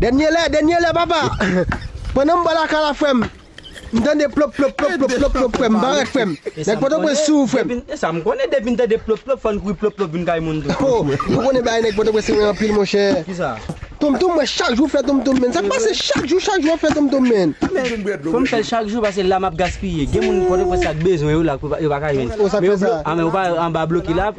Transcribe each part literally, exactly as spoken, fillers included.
Dènye lè, dènye lè, papa. Pandan m bò lakay la, frè m, m tande plop, plop, plop, plop, plop, plop, frè m. M parèt, frè m. Nèg Pòtoprens sou ou, frè m. E sa m konnen, depi n tande plop, plop, fò n kouri plop, plop, vin kay moun tou. Oh, ou konnen bagay nèg Pòtoprens se mwen anpil, monchè. Kisa? Tonmtonm, mwen chak jou fè tonmtonm, men. Sa k pase chak jou, chak jou ap fè tonmtonm, men. Fò m fè l chak jou, paske la m ap gaspiye. Gen moun Pòtoprens sa k bezwen yo la, yo pa ka jwenn. Oh, sa k fè sa? A, men ou pa anba bloke la.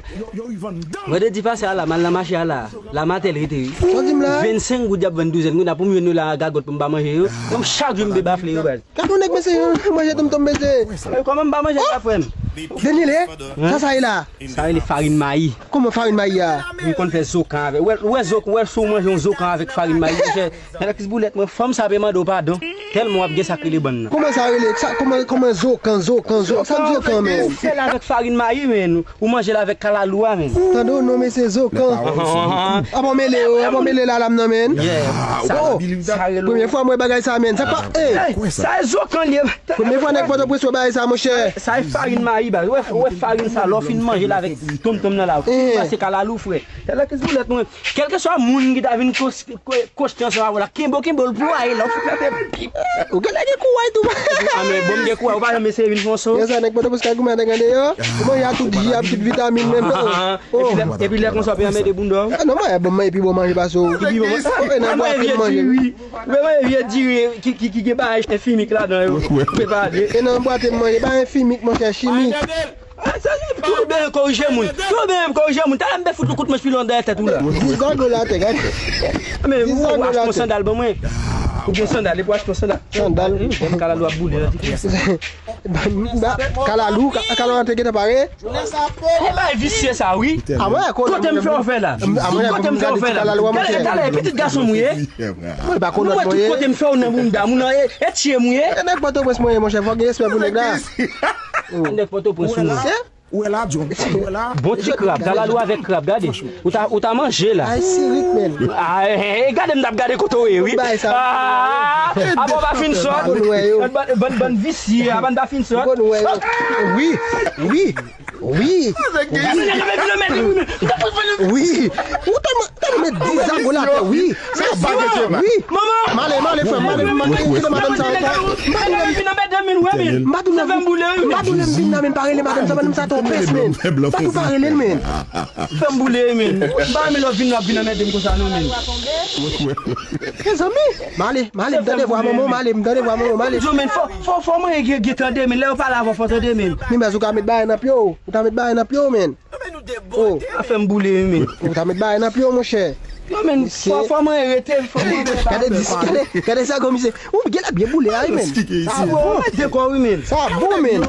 Vandredi pase a la, m al nan mache a la. La m atè l rete, wi. Sa w di m la? Vennsenk goud y ap vann douzèn goud la pou m jwenn yo la gagòt pou m ba manje yo. Mwen chak jou m be bafle yo, baz. Gade yon nèg mesye, manje tonmtonm mesye. Kòman m ba manje la, frè m? Dènye lè, sa sa ye la? Sa rele farin mayi. Kòman farin mayi a? M konn fè zokan avèk. Ou wè, ou wè zok, ou wè si w manje yon zokan avèk farin mayi, monchè. Nan lakis boulèt, mwen, fanm sa pe mande w padon. Tèlman w ap gen sa k rele bann nan. Kòman sa rele? Sa, kòman, kòman zokan, zokan, zokan? Sa k zokan, men? Ou fè l avèk farin mayi, men. Ou manje l avèk kalalou a, men. Tande w non, mesye, zokan. Apa w mele yo, apa w mele lalam nan, men. Yeah. Oh, sa rele premye fwa m wè bagay sa, men. Sa pa, eh. Sa e zokan li ye. Premye fwa nèg Pòtoprens wè bagay sa, monchè. Sa e farin mayi, baz. Ou wè, ou wè farin sa, lè w fin manje l avèk tonmtonm nan la, ou fin pase kalalou, frè. Tèlè ki sou lèt mwen. Kèlkeswa moun ki ta vin kos-, ko-, koste ansanm avè w la, kenbe w, kenbe w, l ploye la, ou fout mete pip. Ou genlè gen kouray tou. A, men bon, m gen kouray, ou pa janm eseye vin fè yon so. Yo, sa nèg Pòtoprens ka goumen avèk andeyò. Ou manje a tout ji, a tout vitamin, menm. Oh. Epi lè, epi lè konsa, w ap anmède bounda w. Ah, non, mwen, bon, mwen, epi bon manje pase w. Epi bon, e nan bwate m manje. Mwen, mwen, vye diri ki, ki, ki gen bagay enfimik ladan yo. Ou pe pale. E nan bwate m manje, pa enfimik, monchè, chimik. Ah, sa, tou byen korije moun. Tou byen korije moun. Talè m pe fout yon kout manch pilon dèyè tèt ou la. Dizago la, tè, gade. Men, ou achte yon sandal ban mwen. Ou gen sandal, epi ou achte yon sandal. Sandal. Wi, kalalou ap boule nan ti kè. Kalalou, ka-, kalalou te gentan pare. Ou bay visye sa, wi. A mwen, kote m fè w fè la? Kote m fè w fè la? Talè, talè, pitit gason m ou ye. Mwen pa konn lòt mwen ye. Kote m fè w nan bounda, moun nan e, e tye m ou ye. E nèg Pòtoprens mwen ye, monchè, fò gen respè pou nèg la. Nèg Pòtoprens ou mwen. Ou wè la, John? Ou wè la? Bon ti krab, kalalou avèk krab, gade. Ou ta, ou ta manje la. Ay, sirik, men. Ah, eh, eh, gade m t ap gade kote w ye, wi. Bay sa. Ah, apa w pa fin sòt? Bann, bann, bann visye, apa n pa fin sòt? Wi, wi, wi. Wi. Ou tèlman, tèlman met dizago la, wi. Sa bon, wi. Manman! M ale, m ale, frè m, m ale, m ale, kite madanm sa, frè m. M pa tounen, m pa tounen, m pa tounen, m vin nan, men pa rele madanm sa, madanm sa twò pès, men. Pa tou pa rele l, men. Fè m boule, men. M pa renmen lè w vin, w ap vin anmède m konsa, non, men. Mezanmi, m ale, m ale, m tande vwa manman w, m ale, m tande vwa manman w, m ale. Yo, men, fò, fò, fò mwen gen, gen tande, men lè yo pale avè w, fò tande, men. Men, baz, ou ka met bagay nan pye w, ou ta met bagay nan pye w, men. Oh, a fè m boule, wi, men. Ou ta met bagay nan pye w, monchè. Non, men, fò, fò mwen rete, fò mwen rete. Gade dis, gade, gade sa komisè. Ou genlè byen boule a, wi, men. Sa bon, mwen dekò, wi, men. Sa bon, men.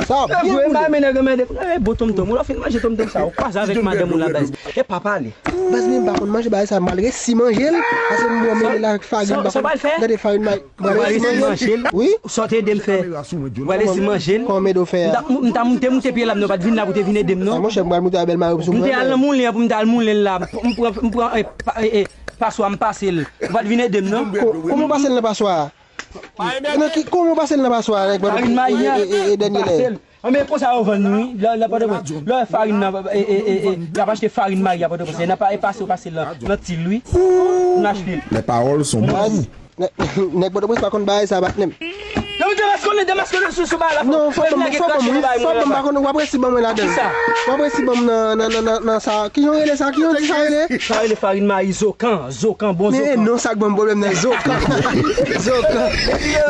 Sa byen boule. Mwen, mwen, nèg, mwen, bon tonmtonm. Ou la fin manje tonmtonm sa, ou kwaze avèk madanm ou la, baz. E pa pale. Baz, men m pa konn manje bagay sa, m al resi manje l. Paske m bwè mele la ak farin, m pa konn. Gade farin may. Ou pral resi manje l? Wi. Sa w te ede m fè? Ou pral resi manje l? Kòman m ede w fè a? M ta, m ta moute, moute pye la, m nan, ou pa t vin la pou te vin ede m, non. Ah, monchè, m pral moute a bèlmari w sou mwen. M te al nan moulen an pou m te al moulen l la. M pran, m pran, eh, pa, eh, eh, paswa, m pase l. Ou pa t vin ede m, non. Ko-, kòman w pase l nan paswa a? Nan ki, kòman w pase l nan paswa a, nèg? Farin mayi a. E, e, e, e, dènye lè. Anben, konsa yo vann nou, wi. Lè, lè, pandan lè farin nan, e, e, e, e, y ap achte farin mayi a Pòtoprens. Nan pa, e pase, pase nan, nan Til, wi. Nou achte l. Les paroles sont bonnes. Nèg, nèg Pòtoprens pa konn bagay sa, patnè m. Yo, demaske, demaske sou, sou bagay la. Non, fò ban m, fò ban m, wi. Fò ban m, pa konn, w ap resi ban mwen ladan. Kisa? W ap resi ban m nan, nan, nan, nan, nan sa. Kijan w rele sa? Kijan w di sa rele? Sa rele farin mayi, zokan. Zokan, bon zokan. Men non, sa k ban m pwoblèm nan, zokan. Zokan.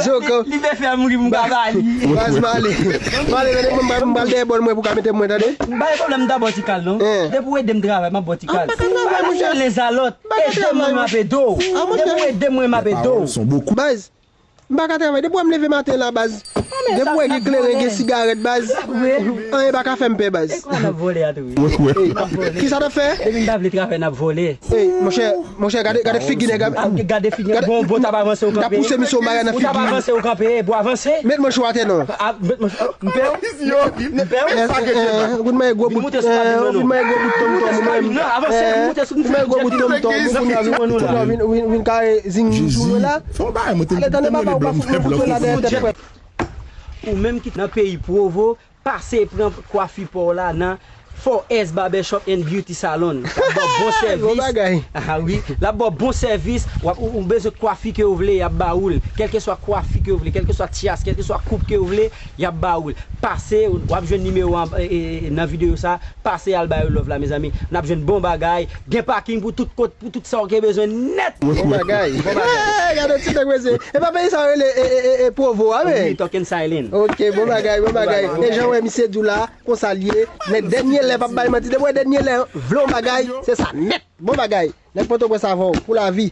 Zokan. Li vle fè m ri pou m ka ba li. Baz, m ale. M ale, tande, m pral, m pral dèyè bòl mwen pou ka mete mwen, tande. M pa gen pwoblèm, m ta ba w ti kal, non. Depi w ede m travay, m ap ba w ti kal. M pa ka travay, monchè. Ede m, m ap ede w. Depi w ede m, m ap ede w. Baz, m pa ka travay. Depi w wè m leve maten la, baz. Depi w wè gen kleren, gen sigarèt, baz. Anyen pa ka fè m pè, baz. Kisa n ap fè? Depi n pa vle travay, n ap vòlè. Ey, monchè, monchè, gade, gade figi nèg la. Gade figi, bon, bon, t ap avanse, ou kanpe. Ou t ap avanse, ou kanpe, bon, avanse. Met manch ou atè non. Met manch, m pè w. M pè w. Ou vin manje gwo bout, ou vin manje gwo bout tonmtonm, ou vin manje gwo bout tonmtonm, ou vin, ou vin, ou vin kare zing sou mwen la. Ale, tande papa, ou pa fout mwen kote la dèyè tèt frè. Ou menm ki nan peyi Pwovo, pase pran kwafi pa w la nan Four S Barbershop and Beauty Salon. L ap ba w bon sèvis. Bon bagay. Ah wi, l ap ba w bon sèvis. W ap, ou, ou bezwen kwafi ke w vle, y ap ba ou l. Kèlkeswa kwafi ke w vle, kèlkeswa tyas, kèlkeswa koup ke w vle, y ap ba ou l. Pase, w ap jwenn nimewo an, e, e, e, nan videyo sa. Pase al ba yo love la, mezanmi. N ap jwenn bon bagay. Gen paking pou tout kot, pou tout sa w ke bezwen nèt. Bon bagay. Bon bagay. Gade ti nèg mesye. E pa peyi sa yo rele e, e, e, e Provo a, men. Wi, Talking Silent. Ok, bon bagay, bon bagay. E jan w wè misye di w la, konsa l ye. Nèg dènye lè p ap bay manti. Depi w wè dènye lè vle yon bagay, se sa nèt. Bon bagay. Nèg Pòtoprens avè w pou lavi.